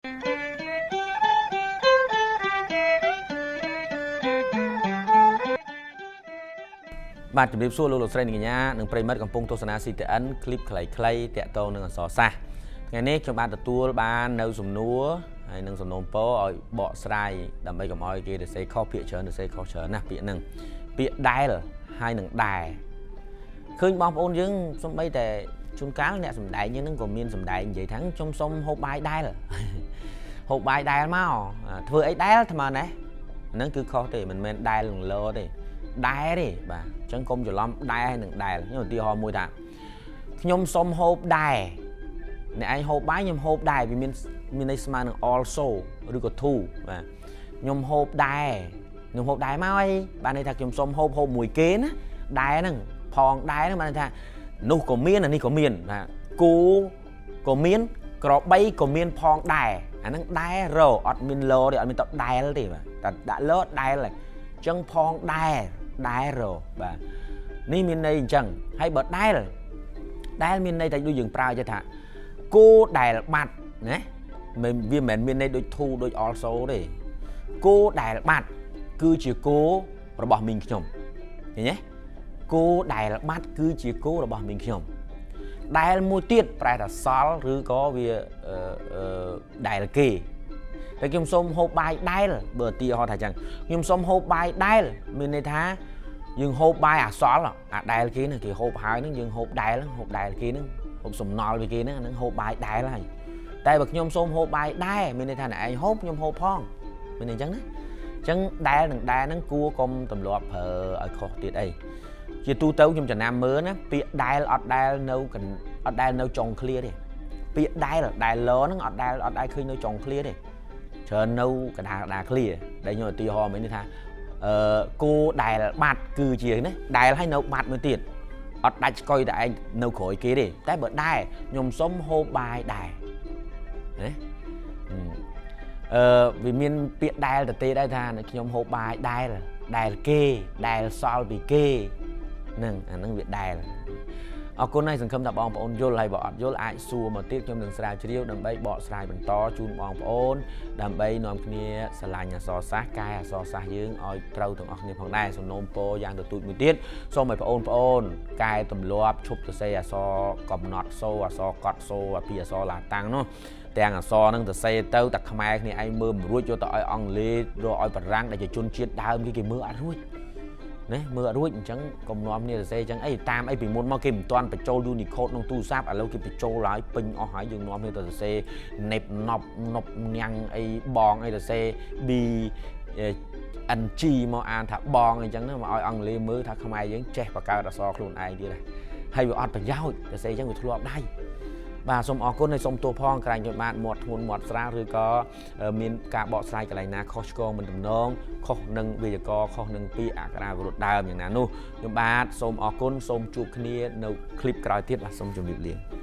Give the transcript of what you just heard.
បាទជំរាបសួរលោកលោកស្រីនិងកញ្ញានិងប្រិយមិត្តកំពុងទស្សនា CTN คลิปខ្លីៗតាក់ទងនឹងអក្សរសាស្ត្រថ្ងៃនេះខ្ញុំបានទទួលបាននៅសំណួរហើយនឹងសំណូមពរឲ្យបកស្រាយដើម្បីកុំឲ្យគេសរសេរខុសពាក្យច្រើនសរសេរខុសច្រើនណាស់ពាក្យហ្នឹងពាក្យដែលហើយនឹងដែរឃើញបងប្អូនយើងសំបីតែជួនកាលអ្នកសំដែងយើងហ្នឹងក៏មានសំដែងនិយាយថាខ្ញុំសុំហូបបាយដែល ហូបបាយដែលមកធ្វើអីដែលថ្មណាហ្នឹងគឺខុសទេមិនមែនដែលនឹងលោទេដែរទេបាទអញ្ចឹងកុំច្រឡំដែរហើយនឹងដែលខ្ញុំឧទាហរណ៍មួយថាខ្ញុំសុំហូបដែរអ្នកឯងហូបបាយខ្ញុំហូបដែរវាមានមានន័យស្មើនឹង also ឬក៏ too បាទខ្ញុំហូបដែរខ្ញុំហូបដែរមកអីបានន័យថាខ្ញុំសុំហូបហូបមួយគេណាដែរហ្នឹងផងដែរហ្នឹងបានន័យថានោះក៏មានអានេះក៏មានបាទគោក៏មានក្របីក៏មានផងដែរអាហ្នឹងដែររអត់មានលោទេអត់មានតដែលទេបាទតែដាក់លោដែលហើយអញ្ចឹងផងដែរដែររបាទនេះមានន័យអញ្ចឹងហើយបើដែលដែលមានន័យតែដូចយើងប្រើចេះថាគោដែលបាត់ណាមិនវាមិនមែនមានន័យដូច too ដូច also ទេគោដែលបាត់គឺជាគោរបស់មីងខ្ញុំឃើញទេគោដែលបាត់គឺជាគោរបស់មីងខ្ញុំដែលមួយទៀតប្រែថាសល់ឬក៏វាអឺដែលគេតែខ្ញុំសូមហូបបាយដែលបើឧទាហរណ៍ថាអញ្ចឹងខ្ញុំសូមហូបបាយដែលមានន័យថាយើងហូបបាយអាសល់អាដែលគេហ្នឹងគេហូបហើយហ្នឹងយើងហូបដែលហូបដែលគេហ្នឹងហូបសំណល់ពីគេហ្នឹងអាហ្នឹងហូបបាយដែលហើយតែបើខ្ញុំសូមហូបបាយដែរមានន័យថាអ្នកឯងហូបខ្ញុំហូបផងមានន័យអញ្ចឹងណាអញ្ចឹងដែលនឹងដែរហ្នឹងគួរកុំទម្លាប់ប្រើឲ្យខុសទៀតអីជាទូទៅខ្ញុំចំណាំមើលណាពាក្យដែលអត់ដែលនៅអត់ដែលនៅចុងឃ្លាទេពាក្យដែលដែលលហ្នឹងអត់ដែលអត់ដែលឃើញនៅចុងឃ្លាទេច្រើននៅកណ្ដាលកណ្ដាលឃ្លាដែលខ្ញុំឧទាហរណ៍មិញនេះថាអឺគោដែលបាត់គឺជាណាដែលឲ្យនៅបាត់មួយទៀតអត់ដាច់ស្កុយតែឯងនៅក្រោយគេទេតែបើដែរខ្ញុំសុំហូបបាយដែរណាអឺវាមានពាក្យដែលទៅទេដែរថាខ្ញុំហូបបាយដែលដែលគេដែលសល់ពីគេហ្នឹងអាហ្នឹងវាដែលអរគុណហើយសង្ឃឹមថាបងប្អូនយល់ហើយបើអត់យល់អាចសួរមកទៀតខ្ញុំនឹងស្រាវជ្រាវដើម្បីបកស្រាយបន្តជូនបងប្អូនដើម្បីនាំគ្នាស្រឡាញ់អក្សរសាស្ត្រកែអក្សរសាស្ត្រយើងឲ្យត្រូវទាំងអស់គ្នាផងដែរសំណូមពរយ៉ាងទទូចមួយទៀតសូមឲ្យបងប្អូនកែទម្លាប់ឈប់សរសេរអក្សរកំណត់សូអក្សរកត់សូពីអក្សរឡាតាំងនោះទាំងអក្សរហ្នឹងសរសេរទៅតែខ្មែរគ្នាឯងមើលមិនរួចយកទៅឲ្យអង់គ្លេសរកឲ្យបារាំងដែលជាជនជាតិដើមគេគេមើលអត់រួចណាមើលអត់រួចអញ្ចឹងកុំនាំគ្នាសរសេរអញ្ចឹងអីតាមអីពីមុនមកគេមិនទាន់បញ្ចូល Unicode ក្នុងទូរស័ព្ទឥឡូវគេបញ្ចូលហើយពេញអស់ហើយយើងនាំគ្នាទៅសរសេរណេបណប់ណប់ញ៉ាំងអីបងអីសរសេរ B NG មកអានថាបងអីចឹងណាមកឲ្យអង់គ្លេសមើលថាខ្មែរយើងចេះបង្កើតអក្សរខ្លួនឯងទៀតហើយវាអត់ប្រយោជន៍សរសេរអញ្ចឹងវាធ្លាប់ដៃបាទសូមអរគុណហើយសូមទោសផងក្រែងខ្ញុំបាទមាត់ធ្ងន់មាត់ស្រាលឬក៏មានការបកស្រាយកន្លែងណាខុសឆ្គងមិនទំនងខុសនឹងវេយ្យាករណ៍ខុសនឹងពាក្យអក្ខរាវិរុទ្ធដើមយ៉ាងណានោះខ្ញុំបាទសូមអរគុណសូមជួបគ្នានៅคลิปក្រោយទៀតបាទសូមជម្រាបលា។